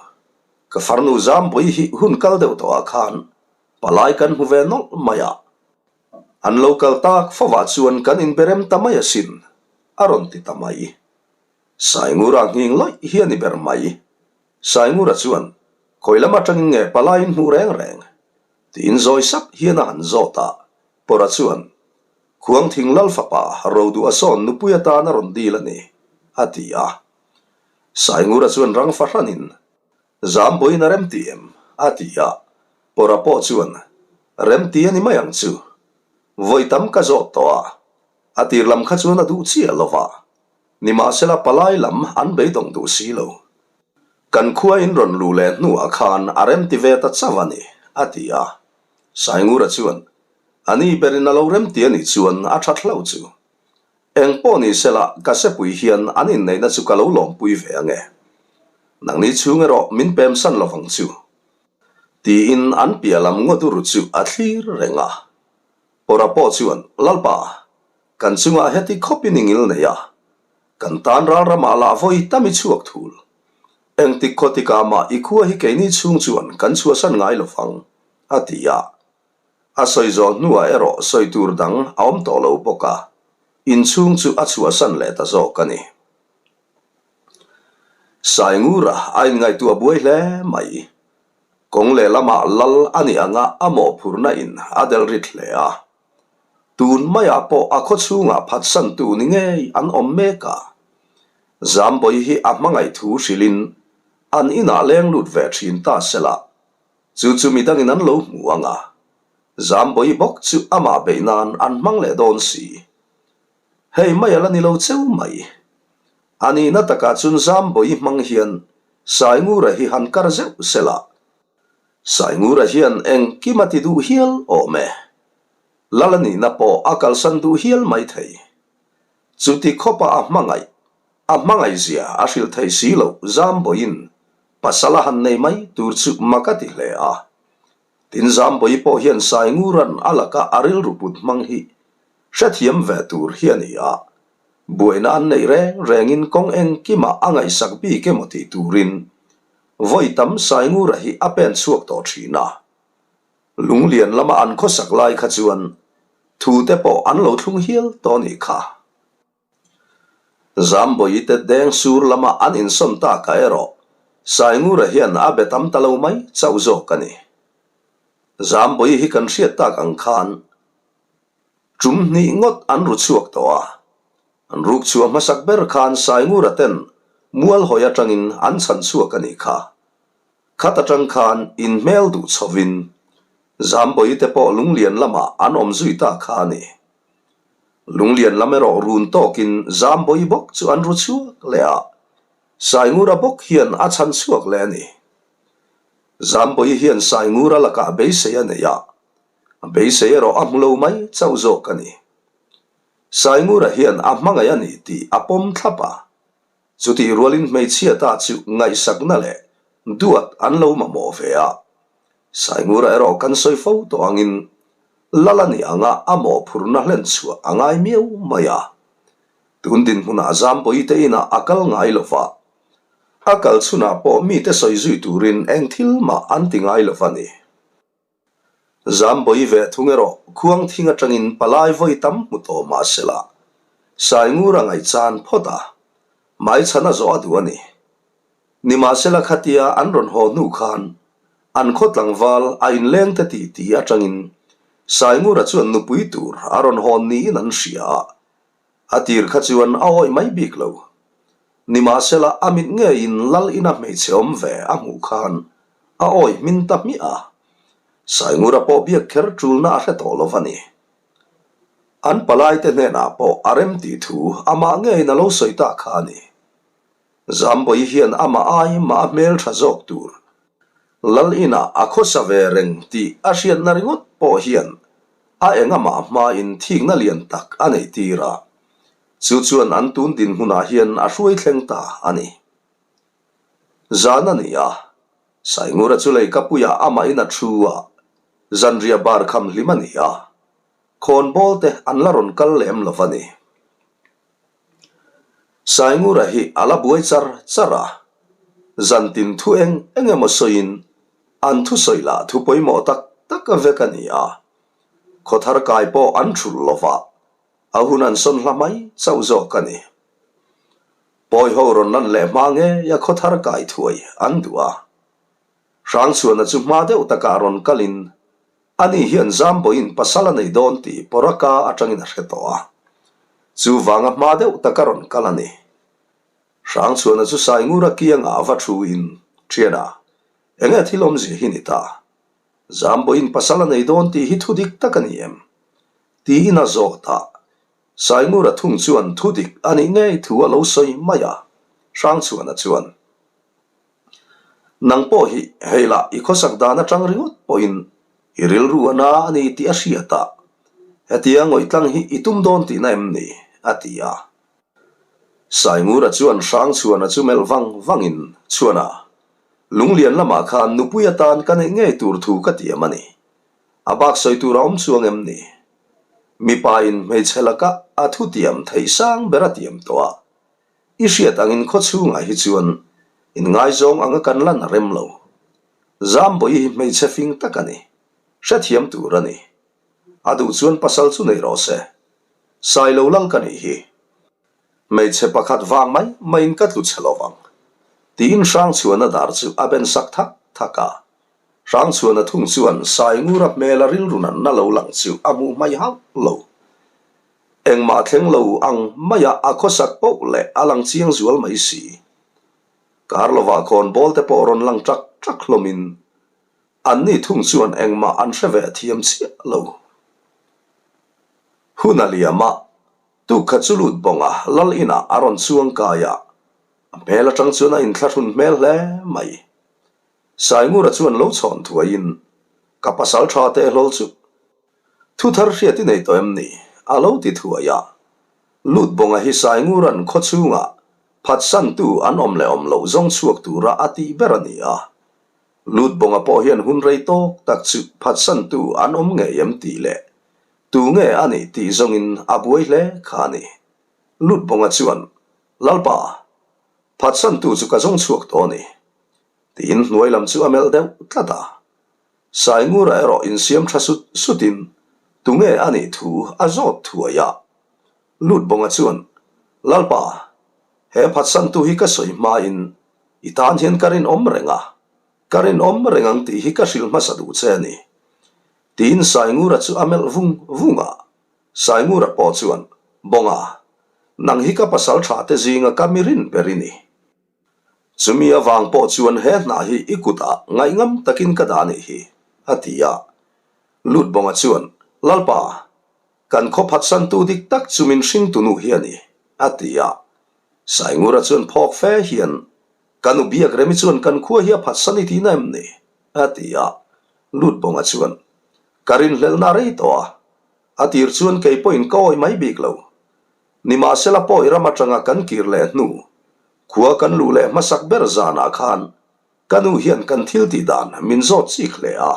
Ka farnu Zambawi hi hun kal deuh tawhah khan palai kan hmu ve nawlh mai a. An lo kal tak fovah chuan kan inberem ta mai asin, a rawn ti ta mai. Saingura nghing lawih hi a ni ber mai. Saingura chuan, Khawi lam atangin nge palai in hmuh reng reng? tiin zawi sap hian a han zawt a. Pawrha chuan, Khuangthing Lal fapa Roduha sawn nupui atan a rawn dil a ni, a ti a. Saingura chuan rang fahranin, Zambawiin a remti em? a ti a. Pawrha pawh chuan, Remti a ni mai ang chu. Vawi tam ka zawt tawh a, a tir lam kha chuan a duh chiah lo va. Nimahsela palai lam an beidawng duh si lo. Kan khua in rawn luh leh hnuah khan a remti ve ta chauh a ni, a ti a. Saingura chuan, A ni berin a lo remti a nih chuan a that hlauh chu. Eng pawh ni sela ka sepui hian an inneihna chu ka lo lawmpui ve ange. Nangni chhung erawh min pemsan lovang chu. Tiin an piah lam ngaw dur chu a thlir reng a. Pawrha pawh chuan, Lalpa, kan chungah heti khawpin i ngil nei a, kan tan ral ramah lah vawi tam i chhuak thul. Engtik khaw tikah mah i khua hi keini chhung chuan kan chhuahsan ngai lo vang, a ti a. A sawi zawh hnuah erawh sawi tur dang a awm tawh lo bawk a, inchhung chu a chhuahsan leh ta zawk a ni. Saingura a inngaihtuah buai hle mai. Kawng lehlamah lal a nih anga a mawhphurhna in a delh rit hle a. Tun maiah pawh a khawchhungah phatsantu ni ngei an awm mek a. Zambawi hi a hmangaih thu hrilhin an inah leng lut ve thin ta sela, chu chu midangin an lo hmu ang a. Zambawi bawk chu amah beih nan an hmang leh dawn si. Hei mai a la ni lo cheu mai. A nihna takah chun Zambawi hmang hian Saingura hi han kar zeuh sela. Saingura hian engkim a ti duh hial awm e. Lal a nihna pawh a kalsan duh hial mai thei. Chuti khawpa a hmangaih, a hmangaihzia a hrilh thei si loh Zambawiin pasal a han nei mai tur chu mak a ti hle a. Tin Zambawi pawh hian Saingura'n a laka a rilru put hmang hi hrethiam ve tur hi a ni a, buaina an neih reng rengin kawng engkimah a ngaihsak bik emaw tih turin vawi tam Saingura hi a pen chhuak tawh thin a. Lunglian lama an khawsak lai kha chuan thute pawh an lo thlung hial tawh a nih kha. Zambawi te deng sur lama an insawn takah erawh Saingura hian a be tam ta lo mai chauh zawk a ni. Zambawi hi kan hriat tak ang khan tum hnih ngawt an ru chhuak tawh a, an ruk chhuah hmasak ber khan Saingura ten mual hawi atangin an chhan chhuak a nih kha. Khat atang khan inhmel duh chhovin Zambawi te pawh lunglian lamah an awm zui ta kha a ni. Lunglian lam erawh run tawkin Zambawi bawk chu an ru chhuak leh a, Saingura bawk hian a chhan chhuak leh a ni. Zambawi hian Saingura lakah beisei a nei a, a beisei erawh a hmu lo mai chauh zawk a ni. Saingura hian a hmangaih a ni tih a pawm thlap a, Chutih rualin hmeichhia ta chu ngaihsakna leh duat an lo mamawh ve a. Saingura erawh kan sawi fo tawh angin Lal a nih anga a mawhphurhna hlen chhuah a ngai miau mai a. Tun dinhmunah Zambawi te inah a kal ngai lo va. A kal chhunah pawh mite sawi zui turin eng thil mah an ti ngai lo va ni. Zambawi ve thung erawh khuang thing atangin palai vawi tam hmu tawh mah sela, Saingura ngaihchan phawt a, hmaichhan a zawh a duh a ni. Nimahsela khatia an rawn haw hnu khan an khaw tlangval a inleng te tih tih atangin Saingura chuan nupui tur a rawn hawn niin an hria a, A tir kha chuan a awih mai bik lo. Nimahsela a mit ngeiin Lal ina hmeichhe awm ve a hmuh khan a awih hmin ta hmiah a. Saingura pawh biak kher tulna a hre tawh lo va ni. An palaite hnenah pawh a rem tih thu amah ngeiin a lo sawi ta kha a ni. Zambawi hian amah ai mah a hmel tha zawk tur Lal inah a khawsa ve reng tih a hriatna ringawt pawh hian a engamah hmain thikna lian tak a neih tir a, chu chuan an tun dinhmunah hian a hruai thleng ta a ni. Zan a ni a, Saingura chu leikapuiah amahin a thu a, zanriah bar kham hlim a ni a, khawnbawl te an la rawn kal lem lo va ni. Saingura hi a la buai char char a, zantin thu eng eng emaw sawiin an thusawi lah thu pawimawh tak tak vek a ni a, khawthar kai pawh an thulh lo va, a hun an sawn hla mai chauh zawk a ni. Pawi ho rawn lan leh hma ngei a khawthar kai thuai an duh a. Hrangchhuana chu hma deuh takah rawn kalin ani hian Zambawiin pasal a nei dawn tih Pawraka atangin a hre tawh a. Chuvanga hma deuh taka rawn kal a ni. Hrangchhuana chu Saingura kiangah a va thuin, Thiana, enge thil awmzia hi ni ta? Zambawiin pasal a nei dawn tih hi thu dik tak a ni em? Tiin a zawt a. Saingura thung chuan thu dik a nih ngei thu a lo sawi mai a, Hrangchhuana chuan, Nang pawh hi hei lah i khawsak dan atang ringawt pawhin i rilru a na a ni tih a hriat a, hetia ngawih tlang hi i tum dawn tihna em ni? a ti a. Saingura chuan Hrangchhuana chu melh vang vangin, Chhuana, Lunglian lamah khan nupui atan ka neih ngei tur thu ka tiam a ni. A bak sawi tur a awm chuang em ni? Mipa in hmeichhe laka a thu tiam theih sang ber a tiam tawh a, i hriat angin khaw chhungah hi chuan inngaizawng anga kan lan a rem lo. Zambawi hi hmeichhe fing tak a ni, hrethiam tur a ni. A duh chuan pasal chu nei rawh se. Sailo lal ka nih hi. Hmeichhe pakhat vang mai maiin ka tlu chhe lovang. Tiin Hrangchhuana dar chu a ben sak thak thak a. Hrangchhuana thung chuan Saingura hmela rilru nanna lo lang chu a hmuh hmai hauh lo. Engmah thleng lo ang maia a khawsak poh leh a lang chiang zual mai si. Kar lovah khawnbawl te pawh rawn lang ṭak ṭak hlawmin anni thung chuan engmah an hre ve thiam chiah lo. Hun a liam a, tukkhat chu lut bawnga lal inah a rawn chuang kai a, a hmel aṭang chuan a inthlahrun hmel hle mai. Saingura chuan lo chhawn thuaiin, Ka pasal tha teh hlawl chu thu thar hriat i nei tawh em ni? a lo ti thuai a. Lutbawnga hi Saingura'n khaw chhungah phatsantu an awm leh awm loh zawng chhuak tura a tih ber a ni a. Lutbawnga pawh hian hun rei tawk tak chu phatsantu an awm ngei em tih leh tu nge a nih tih zawngin a buai hle kha a ni. Lutbawnga chuan, Lalpa, phatsantu chu ka zawng chhuak tawh a ni. Tiin hnuai lam chu a melh deuh tlat a. Saingura erawh insiam tha sut sutin tunge a nih thu a zawt thuai a. Lutbawnga chuan, Lalpa, he phatsantu hi ka sawi hmain i tan hian ka rinawm reng a, ka rinawm reng ang tih hi ka hrilh hmasa duh che a ni. Tiin Saingura chu a melh vung vung a. Saingura pawh chuan, Bawnga, nang hi ka pasal tha te zinga ka mi rin ber i ni. Chumi avang pawh chuan he hna hi i kutah ngaihngam takin ka dah anih hi, a ti a. Lutbawnga chuan, Lalpa, kan khaw phatsantu dik tak chu min hringtunu hi a ni, a ti a. Saingura chuan phawk fe hian, Ka nu Biakremi chuan kan khua hi a phatsan i tihna em ni? a ti a. Lutbawnga chuan, Ka rinhlelhna a rei tawh a, a tir chuan kei pawhin ka awih mai bik lo. Nimahsela pawi ram atanga kan kir leh hnu, khua kan luh leh hmasak ber zanah khan ka nu hian kan thil tih dan min zawt chik hle a.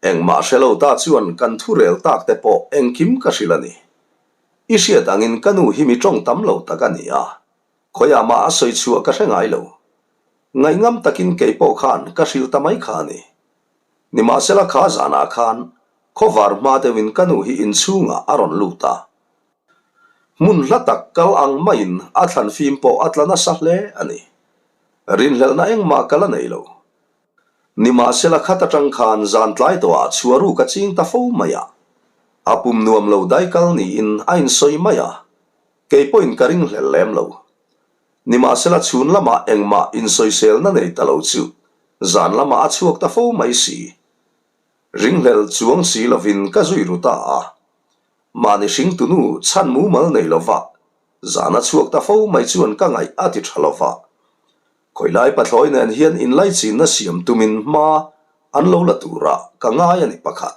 Engmah hre lo ta chuan kan thu rel tak te pawh engkim ka hrilh a ni. I hriat angin ka nu hi mi tawng tam lo tak a ni a, khawiah mah a sawi chhuah ka hre ngai lo. Ngaihngam takin kei pawh khan ka hrilh ta mai kha a ni. Nimahsela kha zanah khan Khawvar hma deuhin ka nu hi inchhungah a rawn lut a. Hmun hla tak kal ang maiin a thlan fim pawh a tla nasa hle a ni. Rinhlelhna engmah ka la nei lo. Nimahsela khat atang khan zan tlai tawhah chhuaru ka ching ta fo mai a. A pum nuam lo dai kal niin a insawi mai a. Kei pawhin ka ringhlel lem lo. Nimahsela chhun lamah engmah insawiselna nei ta lo chu zan lamah a chhuak ta fo mai si. Ringhlel chuang si lovin ka zui ru ta a. Mahni hringtunu chhan mumal nei lova zan a chhuak ta fo mai chuan ka ngaih a ti tha lova. Khawilai pathlawi nen hian inlaichinna siam tumin hma an lo la turah ka ngai a ni pakhat.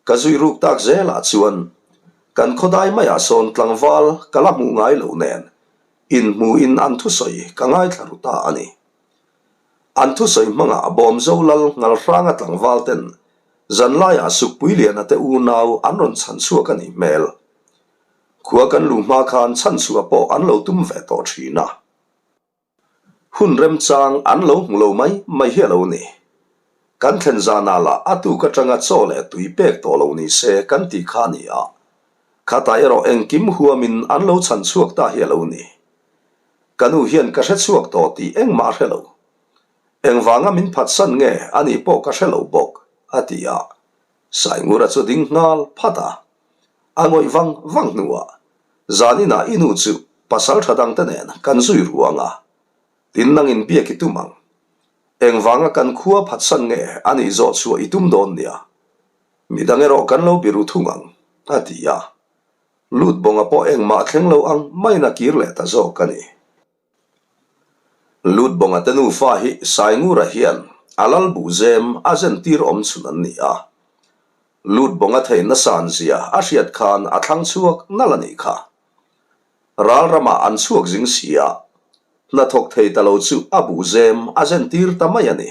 Ka zui ruk tak zelah chuan kan khawdai maiah sawn tlangval ka la hmuh ngai lo nen inhmuhin an thusawi ka ngaithla ru ta a ni. An thusawi hmangah Bawmzo lal Ngalhranga tlangval ten zanlaiah Sukpuiliana te unau an rawn chhan chhuak a nih hmel. Khua kan luh hma khan chhan chhuah pawh an lo tum ve tawh thin a. Hun remchang an lo hmu lo mai mai hi a lo ni. Kan thlen zanah lah a tuk atanga chaw leh tui pek tawh lo ni se kan tih kha a ni a. Khatah erawh engkim huamin an lo chhan chhuak ta hi a lo ni. Ka nu hian ka hre chhuak tawh tih engmah a hre lo. Engvanga min phatsan nge a nih pawh ka hre lo bawk, a ti a. Saingura chu ding nghal phat a. A ngawih vang vang hnuah zaninah i nu chu pasal tha dangte nen kan zui ruang a, tin nangin biak i tum ang. Engvanga kan khua phatsan nge a nih zawh chhuah i tum dawn nia? Midang erawh kan lo biru thung ang, a ti a. Lut bawnga pawh engmah thleng lo ang maiin a kir leh ta zawk a ni. Lutbawnga te nufa hi Saingura hian a lal buhzem a zentir awm chhun an ni a. Lutbawnga theihna san zia a hriat khan a thlang chhuak nalh a nih kha. Ral ramah an chhuak zing si a, hnathawk thei ta lo chu a buhzem a zentir ta mai a ni.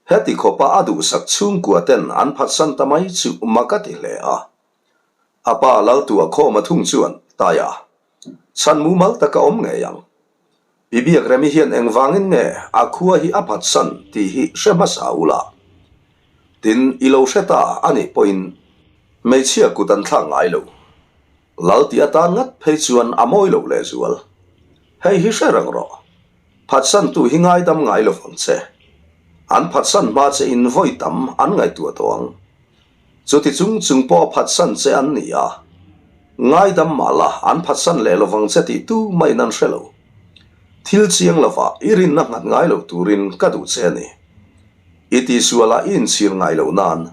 Heti khawpa a duhsak chhungkua ten an phatsan ta mai chu mak a ti hle a. A pa Laltua khawma thung chuan, Taia, chhan mumal tak a awm ngei ang. Pi Biakremi hian engvangin nge a khua hi a phatsan tih hi hre hmasa ula. Tin, i lo hre ta a nih pawhin hmeichhia kut an thlak ngai lo. Lal tih atan ngat phei chuan a mawi lo lehzual. Hei hi hre reng rawh. Phatsantu hi ngaidam ngai lo vang che. An phatsan hma che in vawi tam an ngaihtuah tawh ang. Chuti chung chung pawh phatsan che an ni a, ngaidam mah la an phatsan leh lovang che tih tu maiin an hre lo. Thil chiang lovah i rinna nghat ngai lo turin ka duh che a ni. I tihsualah i inchhir ngai loh nan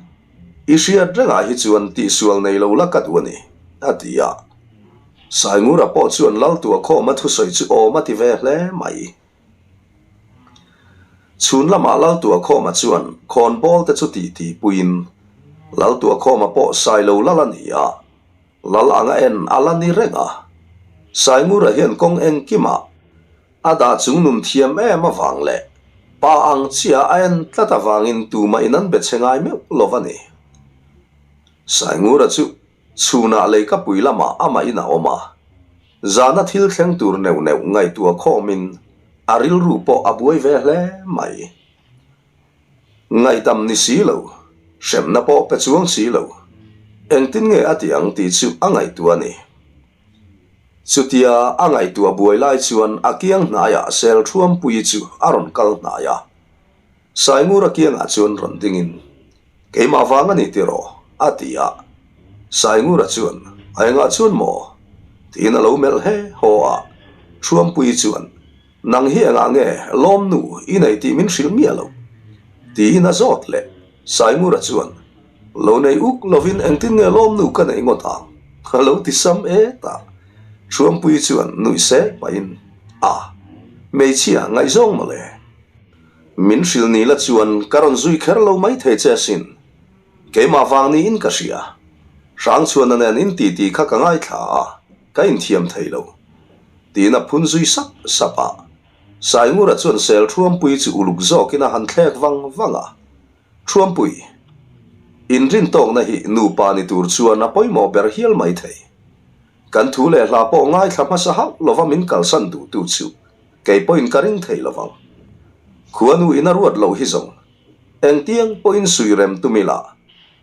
i hriat rengah hi chuan tihsual nei lo la ka duh a ni, a ti a. Saingura pawh chuan Laltuakhawma thusawi chu awm a ti ve hle mai. Chhun lamah Laltuakhawma chuan khawnbawl te chu titi puiin Laltuakhawma pawh Sailo lal a ni a, lal anga en a la ni reng a. Saingura hian kawng engkimah a dah chung nun thiam em avang leh pa ang chiah a en tlat avangin tumah in an be che ngai meuh lo a ni. Saingura chu Chhunah leikapui lamah amah in a awm a, zana thil thleng tur neuh neuh ngaihtuah khawmin a rilru pawh a buai ve hle mai. Ngaihdam ni si lo, hremna pawh pe chuang si lo, engtin nge a ti ang tih chu a ngaihtuah a ni. Chutia a ngaihtuah buai lai chuan a kiang hnaiah Selṭhuampuii chu a rawn kal hnai a, Saingura kiangah chuan rawn dingin, Keimah vang a ni tiraw? a ti a. Saingura chuan, A engah chuan maw? tiin a lo melh he haw a. Thuampuii chuan, Nang hi engah nge lawmnu i nei tih min hrilh miah lo? tiin a zawt leh. Saingura chuan, Lo nei uk lovin engtin nge lawmnu ka neih ngawt ang? a lo ti sam et a. Thuampuii chuan nuih sek pahin, A, hmeichhia ngaihzawng mawle. Min hrilh ni la chuan ka rawn zui kher lo mai thei che asin. Keimah vang niin ka hria. Hrangchhuana nen in titi kha ka ngaithla a, ka inthiam thei lo. Tiin a phun zui sap sap a. Saingura chuan sel Thuampui chu uluk zawkin a han thlek vang vang a. Thuampui, inrintawkna hi nupa ni tur chuan a pawimawh ber hial mai thei. Kan thu leh hla pawh ngaithla hmasa hauh lova min kalsan duhtu chu kei pawhin ka ring thei lovang. Khuanu in a ruat loh hi zawng engtiang pawhin sui rem tum ila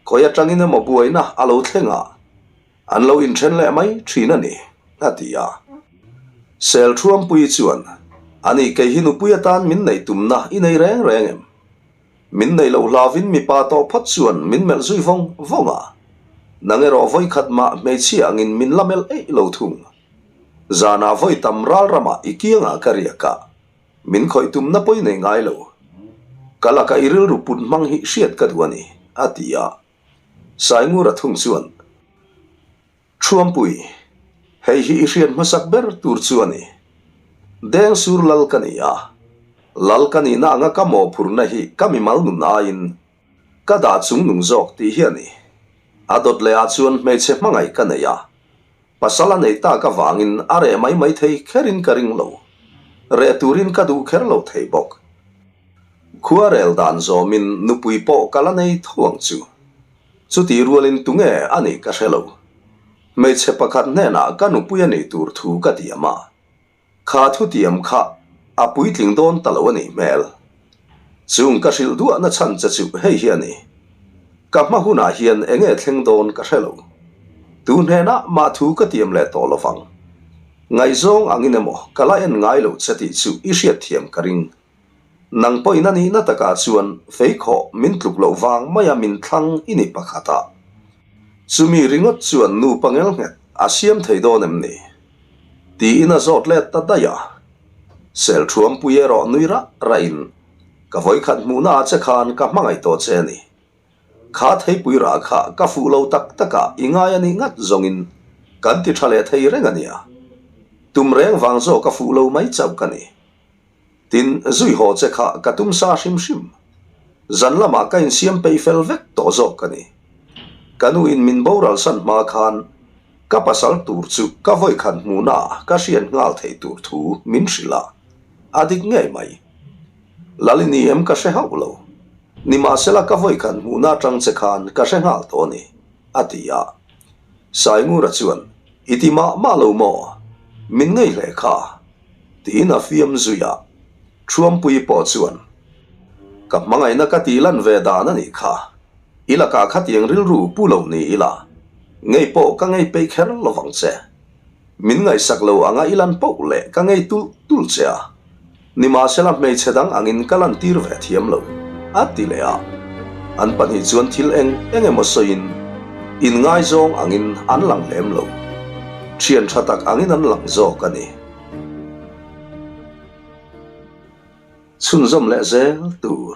khawi atangin emaw buaina a lo thleng a, an lo inthen leh mai thin a ni, a ti a. Selṭhuampuii chuan, Ani kei hi nupui atan min neih tumna i nei reng reng em? Min neih loh hlavin mipa tawh phawt chuan min melh zui vawng vawng a, nang erawh vawikhat mah hmeichhia angin min la melh eih lo thung. Zanah vawi tam ral ramah i kiangah ka riak a, min khawih tumna pawi nei ngai lo. Ka laka i rilru put hmang hi hriat ka duh a ni, a ti a. Saingura thung chuan. Thuampui, hei hi i hriat hmasak ber tur chu a ni. Dengsur lal ka ni a, lal ka nihna anga ka mawhphurhna hi ka mimal nun aiin ka dah chung nung zawk tih hi a ni. A dawt leh ah chuan hmeichhe hmangaih ka nei a, pasal a nei tak avangin a reh mai mai thei kherin ka ring lo. Reh turin ka duh kher lo thei bawk. Khuarel dan zawmin nupui pawh ka la nei tho ang chu. Chutih rualin tunge a nih ka hre lo. Hmeichhe pakhat hnenah ka nupui a nih tur thu ka tiam a. Kha thutiam kha a puitling dawn ta lo a nih hmel. Chung ka hrilh duahna chhan che chu hei hi a ni. Ka hma hunah hian enge thleng dawn ka hre lo. Tu hnenah mah thu ka tiam leh tawh lovang. Ngaihzawng angin emaw ka la en ngai lo che tih chu i hriatthiam ka ring. Nang pawhin a nihna takah chuan feikhawh min tluk loh vang maia min thlang i ni pakhat a. Chumi ringawt chuan nupa ngelnghet a siam thei dawn em ni? Tiin a zawt let ta daih a. Selṭhuampui erawh nui rah rahin, Ka vawikhat hmuhna ah che khan ka hmangaih tawh che a ni. Kha theipui rah kha ka fuh lo tak takah i ngai a nih ngat zawngin kan ti ṭha leh thei reng a nia. Tum reng vang zawk a fuh lo mai chauh ka ni. Tin, zui haw che kha ka tum sa hrim hrim. Zan lamah ka insiam peih fel vek tawh zawk ka ni. Ka nu in min boral san hma khan ka pasal tur chu ka vawikhat hmuhna ah ka hriat nghal theih tur thu min hrilh a, a dik ngei mai. Lal i ni em ka hre hauh lo. Nimahsela ka vawikhat hmuhna atang che khan ka hre nghal tawh a ni, a ti a. Saingura chuan, I ti mah mah lo maw? Min ngei hle kha. Tiin a fiam zui a, Thuampuii pawh chuan, Ka hmangaihna ka tih lan ve dan a nih kha, i lakah khatiang rilru pu lo ni ila, ngei pawh ka ngei peih kher lovang che. Min ngaihsak lo anga i lan poh leh ka ngei tulh tulh che a, nimahsela hmeichhe dang angin ka lantir ve thiam lo, a ti leh a. An pahnih chuan thil eng eng emaw sawiin inngaizawng angin an lang lem lo, thian tha tak angin an lang zawk a ni. Chhunzawm leh zel tur.